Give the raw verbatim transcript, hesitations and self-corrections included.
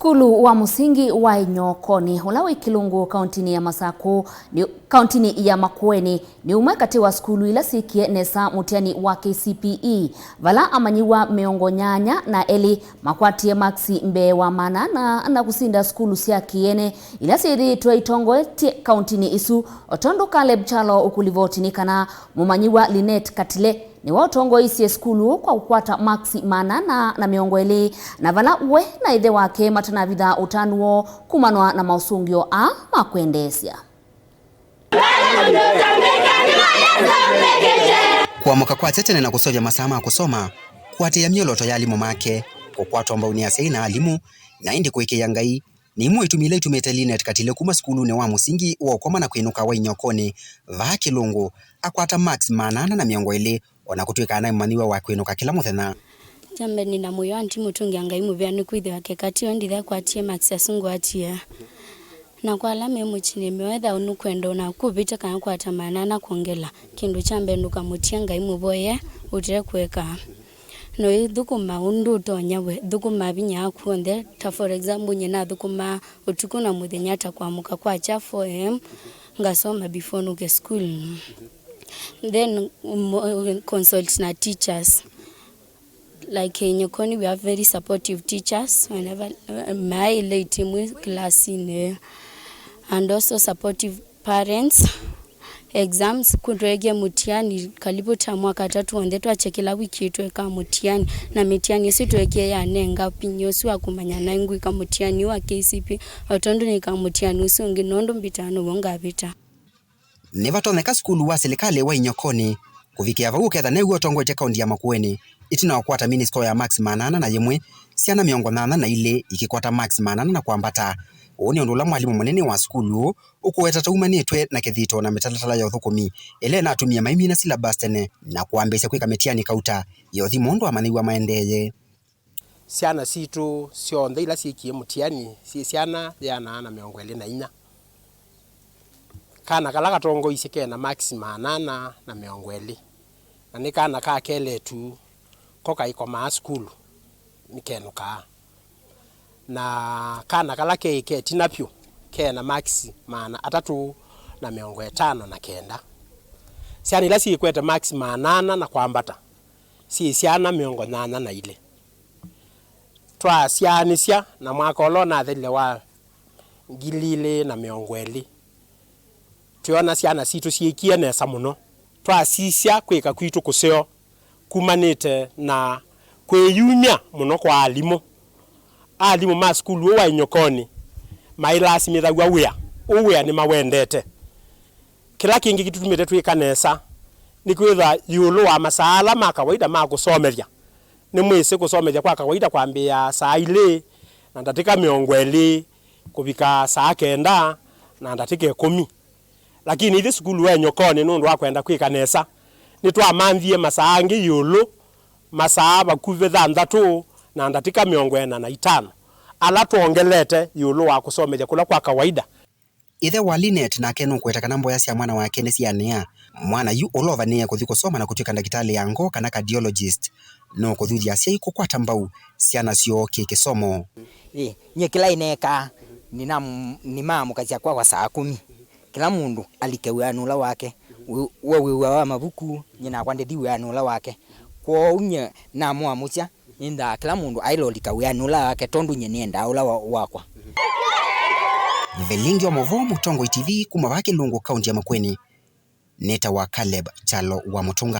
Sukulu wa mũsingi wa Inyokoni, ũla wĩ Kĩlũngũ, kauntinĩ ya Masakũ, nĩ, kauntinĩ ya Makueni, nĩ ũmwe katĩ wa sukulu ila syĩkie nesa mũtiani wa K C P E, vala amanyĩw'a mĩongo nyanya na elĩ makwatie makisi mbee wa maana ana na kũsinda sukulu sya kĩene ila syĩthĩĩtwe itongoetye kauntinĩ ĩsu, o tondũ Caleb Kyalo ũkũlivoti nĩ kana mũmanyĩw'a Linet Katile nĩwe ũtongoeisye sukulu kwa kũkwata makisi maana ana na mĩongo ĩlĩ, na vala we na ĩthe wake matanavitha ũtanu woo kumanwa na maũsũngĩo aa ma kwendeesya. Kũamũka kwakya tene na kũseũvya masaa ma kũsoma, kũatĩĩa myolooto ya alimũ make, kũkwatwa mbau nĩ asyai na alimũ, na ĩndĩ kũĩkĩĩa Ngai, nĩ imwe itumi ila itumĩte Linet Katile kuma sukulunĩ wa mũsingi wa ũkoma na kwĩnũka wa Inyokoni vaa Kĩlũngũ, akwata makisi maana ana na mĩongo ĩlĩ, o na kũtw'ĩka anaĩ mũmanyĩw'a wa kwĩnũka kĩla mũthenya. Kya mbee, nĩ na mũyo wa ndimũtũngĩa Ngai mũvea nĩkwĩthĩwa keka ti we ndithakwatie makisi asu ngwatie. Na kwa ala me mũkyĩnĩ, mĩoyo ethĩwa nũkwenda o naku ũvĩte kana kwata maana ana kwongela, kĩndũ kya mbee ndũkamũtie Ngai, mũvoye ũte kweka. Na ũithũkũma ũndũ ũtonya we, thũkũma vinya waku w'onthe. Ta for example, nyie nathũkũmaa ũtukũ na mũthenya, ta kũamũka kwakya four A M ngasoma before nũke school. Then, mo-, consult na teachers. Like, in Inyokoni, we have very supportive teachers. Whenever, uh, maĩ late imwe class-inĩ. And also supportive parents. Exams, kũtwekea mũtiani, karibu ta mwaka tatu w'onthe, twakya kĩla wiki tweka mũtiani. Na mĩtiani ĩsu twekea yanenga vinya ũsu wa kũmanya naĩ ngwĩka mũtiani wa K C P E, o tondũ nĩka mũtiani ũsu ũngĩ, nũndũ mbĩtaa now'o ngavĩta. Nĩvatonyeka sukulu wa silikalĩ wa Inyokoni kũvikĩa vau ũketha new'o ũtongoetye kaunti ya Makueni, ĩtina wa kũkwata mini score ya makisi maana ana na yĩmwe, syana mĩongo nyanya na ilĩ ikĩkwata makisi maana ana na kwambata. Ũũ nĩ ũndũ ũla mwalimũ mũnene wa sukulu ũũ ũkũweta ta umanĩtw'e na kĩthito na mĩtalatala ya ũthũkũmi ĩla ĩnatumie maimina syllabus tene na kwambĩĩsya kwĩka mĩtiani kauta ya ũthimo ũndũ amanyĩw'a maendeeye. Syana sitũ syonthe ila syĩkie mũtiani syĩ syana yĩana na mĩongo ĩlĩ na inya. Kana kala katongoisye ke na makisi maana ana na mĩongo ĩlĩ, na nĩ kana ka keletu ko kaikomaa sukulu nĩkenũkaa. Na kana kala keĩ ke ĩtina vyũ ke na makisi maana atatũ na mĩongo ĩtano na kenda. Syana ila syĩkwete makisi maana ana na kwambata syĩ syana mĩongo nyanya na ilĩ. Twasyaanĩsya na mwaka ũla ũnathelile wa ngili ilĩ na mĩongo ĩlĩ, twĩona syana sitũ syĩkie nesa mũno. Twasisya kwĩka kwitũ kũseo kumanĩte na kwĩyumya mũno kwa alimũ. Alimũ ma sukulu ũũ wa Inyokoni mailasimĩthaw'a wĩa. Ũũ wĩa nĩmawendete. Kĩla kĩngĩ kĩtũtumĩte twĩka nesa nĩ kwĩthwa ĩũlũ wa masaa ala ma kawaida ma kũsomethya. Nĩmwĩsĩ kũsomethya kwa kawaida kwambĩĩaa saa ilĩ na ndatĩka mĩongo ĩlĩ kũvika saa kenda na ndatĩka ĩkũmi. Lakini ithyĩ sukulu wa Inyokoni, nũndũ wa kwenda kwĩka nesa, nĩtwamanthie masaa angĩ ĩũlũ, masaa vakuvĩ thanthatũ na ndatĩka mĩongo ĩna na itano, ala twongelete ĩũlũ wa kũsomethya kũla kwa kawaida. Ĩthe wa Linet nake nũkũweta kana mboya sya mwana wake nĩsianĩa. Mwana yu ũla ũvanĩĩe kũthi kũsoma na kũtw'ĩka ndakĩtalĩ ya ngoo kana cardiologist, nũkũthuthya asyai kũkwata mbau syana syoo kĩ kĩsomo. Ĩ, nyie kĩla ĩneekaa, nĩnam-, nĩmaamũkasya kwakwa saa kũmi. Kĩla mũndũ alike wĩanĩ ũla wake. Wĩ-, we wĩw'a wa mavuku, nyie nakwa ndĩthi wĩanĩ ũla wake. Kwoou nyie namũamũsya, nĩndaa kĩla mũndũ aĩle ũlika wĩanĩ ũla wake, tondũ nyie nĩendaa ũla wa-, wakwa. Vilingi wa Mauvoo, Mũtongoi T V, kuma vaa Kĩlũngũ, kaunti ya Makueni, nĩtawa Caleb Kyalo wa Mũtũnga.